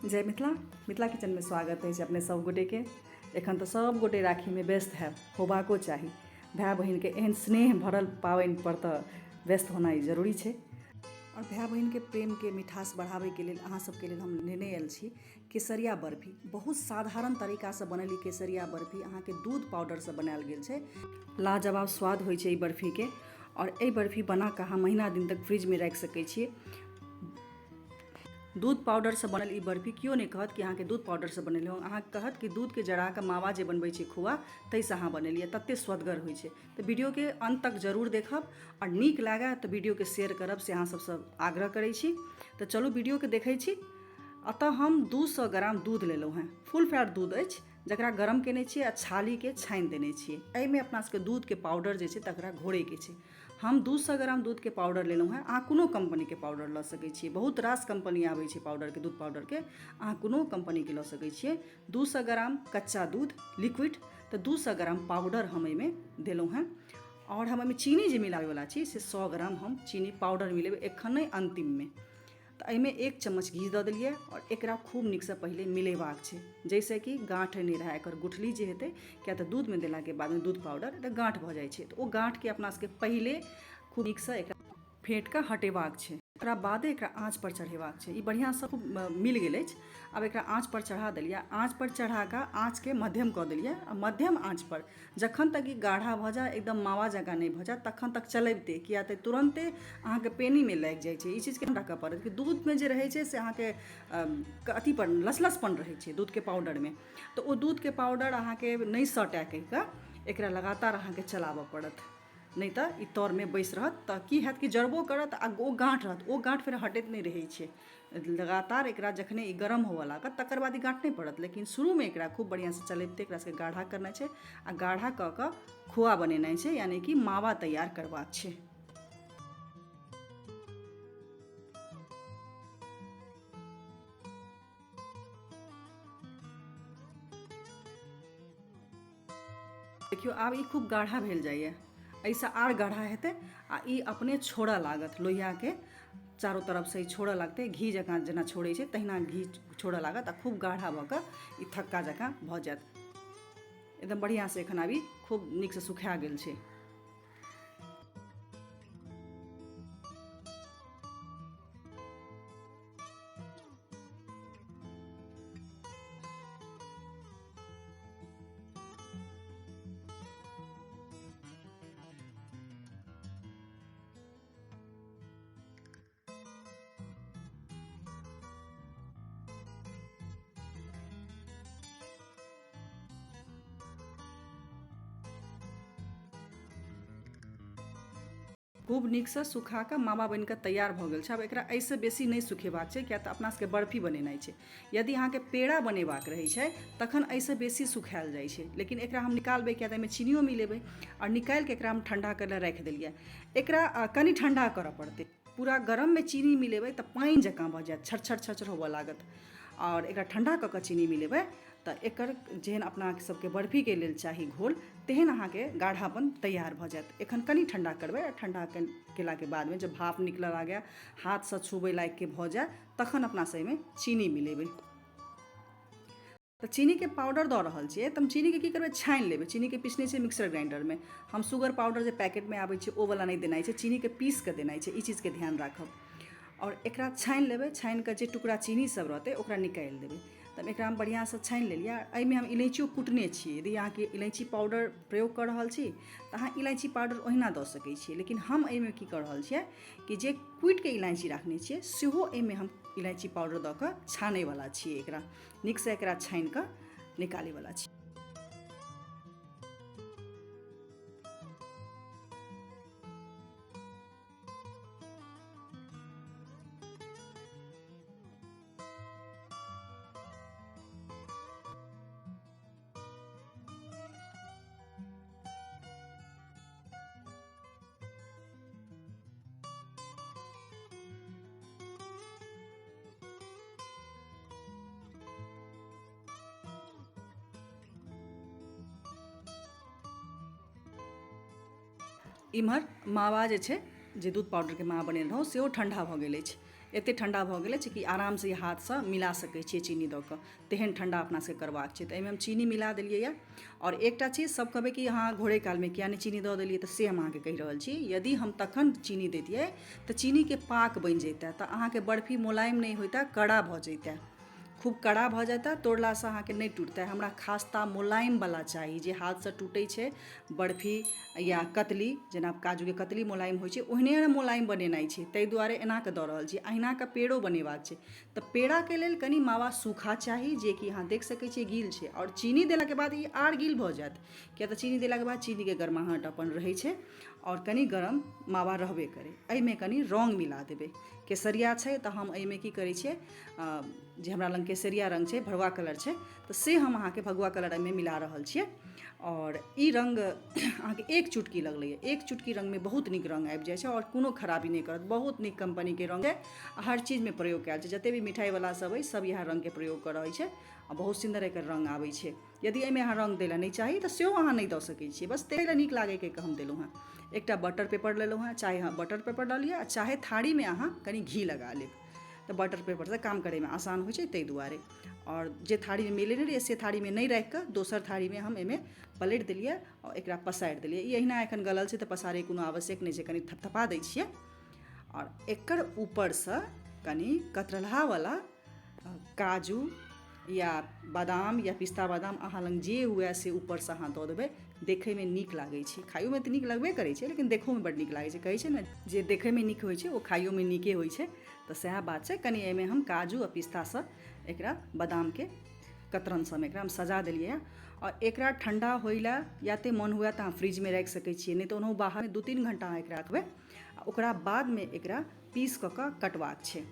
जय मिथिला। मिथिला किचनमे स्वागत अछि अपने सब गोटेके। एखन तऽ सब गोटे राखीमे व्यस्त हैब, होबाको चाही। भाय बहिनके एहन स्नेह भरल पाबनि पर तऽ व्यस्त होनाइ जरूरी छै। आओर भाय बहिनके प्रेमके मिठास बढ़ाबैके लेल अहाँ सबके लेल हम नेने आयल छी केसरिया बर्फी। बहुत साधारण तरीकासँ बनल ई केसरिया बर्फी अहाँके दूध पाउडरसँ बनायल गेल छै। लाजवाब स्वाद होइ छै ई बर्फीके। आओर एहि बर्फी बनाकऽ अहाँ महीना दिन तक फ्रिजमे राखि सकै छियै। दूध पाउडरसँ बनल ई बर्फी केओ नहि कहत कि अहाँके दूध पाउडरसँ बनेलहुँ हँ। अहाँके कहत कि दूधके जराकऽ मावा जे बनबै छै खोआ, ताहिसँ अहाँ बनेलियै, ततेक स्वदगर होइ छै। तऽ वीडियोके अन्त तक जरूर देखब आओर नीक लागए तऽ वीडियोके शेयर करब, से अहाँ सबसँ आग्रह करै छी। तऽ चलू वीडियोके देखै छी। एतऽ हम 200 ग्राम दूध लेलहुँ हेँ, फुल फैट दूध अछि, जकरा गरम केने छियै आ छालीके छानि देने छियै। एहिमे अपना सबके दूधके पाउडर जे छै तकरा घोरैके छै। हम 200 ग्राम दूधके पाउडर लेलहुँ हेँ। अहाँ कोनो कम्पनीके पाउडर लऽ सकै छियै, बहुत रास कम्पनी आबै छै पाउडरके, दूध पाउडरके, अहाँ कोनो कम्पनीके लऽ सकै छियै। 200 ग्राम कच्चा दूध लिक्विड, तऽ 200 ग्राम पाउडर हम एहिमे देलहुँ हेँ। आओर हम एहिमे चीनी जे मिलाबैवला छी से 100 ग्राम हम चीनी पाउडर मिलेबै एखन नहि, अन्तिममे। तऽ एहिमे 1 चम्मच घी दऽ देलियै आओर एकरा खूब नीकसँ पहिले मिलेबाक छै, जाहिसँ कि गाँठ नहि रहए। एकर गुठली जे हेतै, किया तऽ दूधमे देलाके बादमे दूध पाउडर तऽ गाँठ भऽ जाइ छै, तऽ ओ गाँठके अपना सबके पहिले खूब नीकसँ एकरा फेँट कऽ हटेबाक छै, ओकरा बादे एकरा आँचपर चढ़ेबाक छै। ई बढ़िआँसँ खूब मिल गेल अछि। आब एकरा आँचपर चढ़ा देलियै। आँचपर चढ़ा कऽ आँचके मध्यम कऽ देलियै आ मध्यम आँचपर जखन तक ई गाढ़ा भऽ जाय, एकदम मावा जकाँ नहि भऽ जाय, तखन तक चलबिते, किया तऽ तुरन्ते अहाँके पेनीमे लागि जाइ छै। ई चीजके ध्यान राखऽ पड़त कि दूधमे जे रहै छै से अहाँके अथी पर लसलसपन रहै छै दूधके पाउडरमे, तऽ ओ दूधके पाउडर अहाँके नहि सटए कहि कऽ एकरा लगातार अहाँके चलाबऽ पड़त, नहि तऽ ई तरमे बैसि रहत तऽ की हैत कि जरबो करत आ ओ गाँठ रहत, ओ गाँठ फेर हटैत नहि रहै छै। लगातार एकरा जखने ई गरम होबऽ लागत तकर बाद ई गाँठ नहि पड़त, लेकिन शुरूमे एकरा खूब बढ़िआँसँ चलबिते एकरा सबके गाढ़ा करनाइ छै आ गाढ़ा कऽ कऽ खोआ बनेनाइ छै, यानि कि मावा तैयार करबाक छै। देखियौ आब ई खूब गाढ़ा भेल जाइए, एहिसँ आर गाढ़ा हेतै आ ई अपने छोड़ऽ लागत, लोहियाके चारू तरफसँ ई छोड़ऽ लगतै, घी जकाँ जेना छोड़ै छै तहिना घी छोड़ऽ लागत आ खूब गाढ़ा भऽ कऽ ई थक्का जकाँ भऽ जायत। एकदम बढ़िआँसँ एखन आब ई खूब नीकसँ सुखा गेल छै। खूब नीकसँ सुखा कऽ मावा बनि कऽ तैयार भऽ गेल छै। आब एकरा एहिसँ बेसी नहि सुखेबाक छै, किएक तऽ अपना सबके बर्फी बनेनाइ छै। यदि अहाँके पेड़ा बनेबाक रहै छै तखन एहिसँ बेसी सुखायल जाइ छै, लेकिन एकरा हम निकालबै किएक तऽ एहिमे चीनियो मिलेबै। आओर निकालि कऽ एकरा हम ठण्डा करै लए राखि देलियै। एकरा कनि ठण्डा करऽ पड़तै। पूरा गरममे चीनी मिलेबै तऽ पानि जकाँ भऽ जायत, छरछर छरछर होबऽ लागत। आओर एकरा ठण्डा कऽ कऽ चीनी मिलेबै तऽ एकर जेहन अपना सबके बर्फीके लेल चाही घोल तेहन अहाँके गाढ़ापन तैयार भऽ जायत। एखन कनि ठण्डा करबै आ ठण्डा केलाके बादमे जब भाप निकलऽ लागै, हाथसँ छुबै लायकके भऽ जाय, तखन अपना सब एहिमे चीनी मिलेबै। तऽ चीनीके पाउडर दऽ रहल छियै तऽ हम चीनीके की करबै, छानि लेबै। चीनीके पिसने छै मिक्सर ग्राइंडरमे। हम शुगर पाउडर जे पैकेटमे आबै छै ओ वला नहि देनाइ छै, चीनीके पीस कऽ देनाइ छै, ई चीजके ध्यान राखब। आओर एकरा छानि लेबै, छानि कऽ जे टुकड़ा चीनी सब रहतै ओकरा निकालि देबै। तब एकरा हम बढ़िआँसँ छानि लेलियै। एहिमे हम इलायचियो कुटने छियै। यदि अहाँके इलायची पाउडर प्रयोग कऽ रहल छी तऽ अहाँ इलायची पाउडर ओहिना दऽ सकै छियै, लेकिन हम एहिमे की कऽ रहल छियै कि जे कुटिके इलायची राखने छियै सेहो एहिमे हम इलायची पाउडर दऽ कऽ छानैवला छियै। एकरा नीकसँ एकरा छानि कऽ निकालैवला छी। इम्हर मावा जे छै, जे दूध पाउडरके मावा बनेने रहौँ, सेहो ठण्डा भऽ गेल अछि। एतेक ठण्डा भऽ गेल अछि कि आरामसँ ई हाथसँ मिला सकै छियै चीनी दऽ कऽ, तेहन ठण्डा अपना सबके करबाक छै। तऽ एहिमे हम चीनी मिला देलियै यऽ। आओर एकटा चीज सब कहबै कि अहाँ घोरै कालमे किया नहि चीनी दऽ देलियै, तऽ से हम अहाँके कहि रहल छी, यदि हम तखन चीनी दैतियै तऽ चीनीके पाक बनि जैतै, तऽ अहाँके बर्फी मोलायम नहि होइतै, कड़ा भऽ जैतै, खूब कड़ा भऽ जेतै, तोड़लासँ अहाँके नहि टुटतै। हमरा खास्ता मोलायमवला चाही जे हाथसँ टूटै छै बर्फी या कतली, जेना काजूके कतली मोलायम होइ छै ओहने हमरा मोलायम बनेनाइ छै, ताहि दुआरे एना कऽ दऽ रहल छी। अहिना कऽ पेड़ो बनेबाक छै, तऽ पेड़ाके लेल कनि मावा सूखा चाही, जेकि अहाँ देख सकै छियै गील छै। आओर चीनी देलाके बाद ई आर गील भऽ जायत, किएक तऽ चीनी देलाके बाद चीनीके गर्माहट अपन रहै छै आओर कनि गरम मावा रहबे करै। एहिमे कनि रङ्ग मिला देबै, केसरिया छै तऽ हम एहिमे की करै छियै, जे हमरा लग केसरिया रङ्ग छै, भरुआ कलर छै, तऽ से हम अहाँके भगुआ कलर एहिमे मिला रहल छियै। आओर ई रङ्ग अहाँके एक चुटकी लगलैए, एक चुटकी रङ्गमे बहुत नीक रङ्ग आबि जाइ छै आओर कोनो खराबी नहि करत। बहुत नीक कम्पनीके रङ्ग छै, हर चीजमे प्रयोग कयल छै, जतेक भी मिठाइवला सब अइ सब इएह रङ्गके प्रयोग करै छै आ बहुत सुन्दर एकर रङ्ग आबै छै। यदि एहिमे अहाँ रङ्ग दै लए नहि चाही तऽ सेहो अहाँ नहि दऽ सकै छियै, बस ताहि लए नीक लागैके हम देलहुँ हेँ। एकटा बटर पेपर लेलहुँ हेँ, चाहे अहाँ बटर पेपर लऽ लिअ, चाहे थारीमे अहाँ कनि घी लगा लेब, तऽ बटर पेपरसँ काम करैमे आसान होइ छै ताहि दुआरे। आओर जे थारीमे मिलेने रहियै से थारीमे नहि राखिकऽ दोसर थारीमे हम एहिमे पलटि देलियै आओर एकरा पसारि देलियै। ई एहिना एखन गलल छै तऽ पसारैके कोनो आवश्यक नहि छै, कनि थपथपा दै छियै। आओर एकर ऊपरसँ कनि कतरलहावला काजू या बादाम या पिस्ता बादाम अहाँ लग जे हुए से ऊपरसँ अहाँ दऽ देबै, देखैमे नीक लागै छै। खाइयोमे तऽ नीक लगबे करै छै, लेकिन देखहोमे बड्ड नीक लागै छै। कहै छै ने जे देखैमे नीक होइ छै ओ खाइयोमे नीके होइ छै, तऽ सएह बात छै। कनि एहिमे हम काजू आ पिस्तासँ एकरा बादामके कतरनसँ हम एकरा हम सजा देलियै हँ। आओर एकरा ठण्डा होइ लए या तऽ मोन हुए तऽ अहाँ फ्रिजमे राखि सकै छियै, नहि तऽ ओनाहु बाहरमे 2-3 घण्टा अहाँ एकरा रखबै आ ओकरा बादमे एकरा पीस कऽ कऽ कटबाक छै।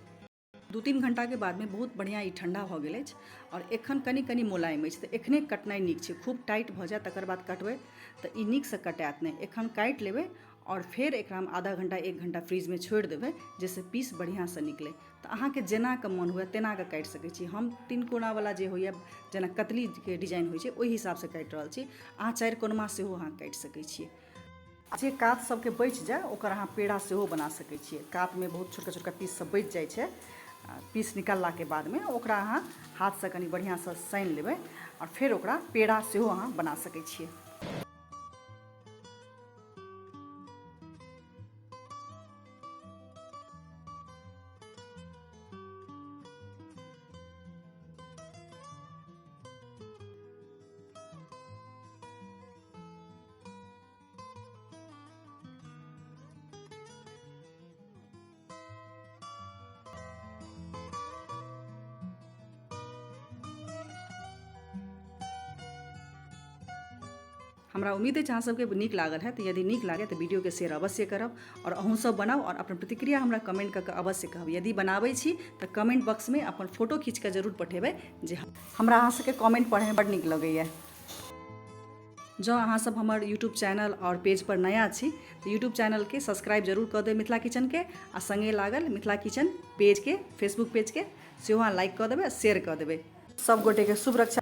2-3 घण्टाके बादमे बहुत बढ़िआँ ई ठण्डा भऽ गेल अछि आओर एखन कनि कनि मोलायम अछि, तऽ एखने कटनाइ नीक छै। खूब टाइट भऽ जायत तकर बाद कटबै तऽ ई नीकसँ कटायत नहि। एखन काटि लेबै आओर फेर एकरा हम आधा घण्टा 1 घण्टा फ्रिजमे छोड़ि देबै, जाहिसँ पीस बढ़िआँसँ निकलै। तऽ अहाँके जेनाके मोन हुए तेनाके काटि सकै छी। हम 3 कोनावला जे होइए, जेना कतलीके डिजाइन होइ छै, ओहि हिसाबसँ काटि रहल छी। अहाँ 4 कोनमा सेहो अहाँ काटि सकै छियै। जे कात सबके बचि जाय ओकर अहाँ पेड़ा सेहो बना सकै छियै। कातमे बहुत छोटका छोटका पीस सब बचि जाइ छै, पीस निकाललाके बादमे ओकरा अहाँ हाथसँ कनि बढ़िआँसँ सानि लेबै आओर फेर ओकरा पेड़ा सेहो अहाँ बना सकै छियै। हमरा उम्मीद अछि अहाँ सबके नीक लागल हैत। यदि नीक लागै तऽ वीडियोके शेयर अवश्य करब आओर अहूँ सब बनाउ आओर अपन प्रतिक्रिया हमरा कमेंट कऽ कऽ अवश्य कहब। यदि बनाबै छी तऽ कमेंट बॉक्समे अपन फोटो खींच कऽ जरूर पठेबै, जे हमरा अहाँ सबके कमेंट पढ़ैमे बड्ड नीक लगैए। जँ अहाँ सब हमर यूट्यूब चैनल आओर पेज पर नया छी तऽ यूट्यूब चैनलके सब्सक्राइब जरूर कऽ देब मिथिला किचनके, आ सङ्गे लागल मिथिला किचन पेजके, फेसबुक पेजके सेहो अहाँ लाइक कऽ देबै आ शेयर कऽ देबै। सब गोटेके शुभ रक्षा।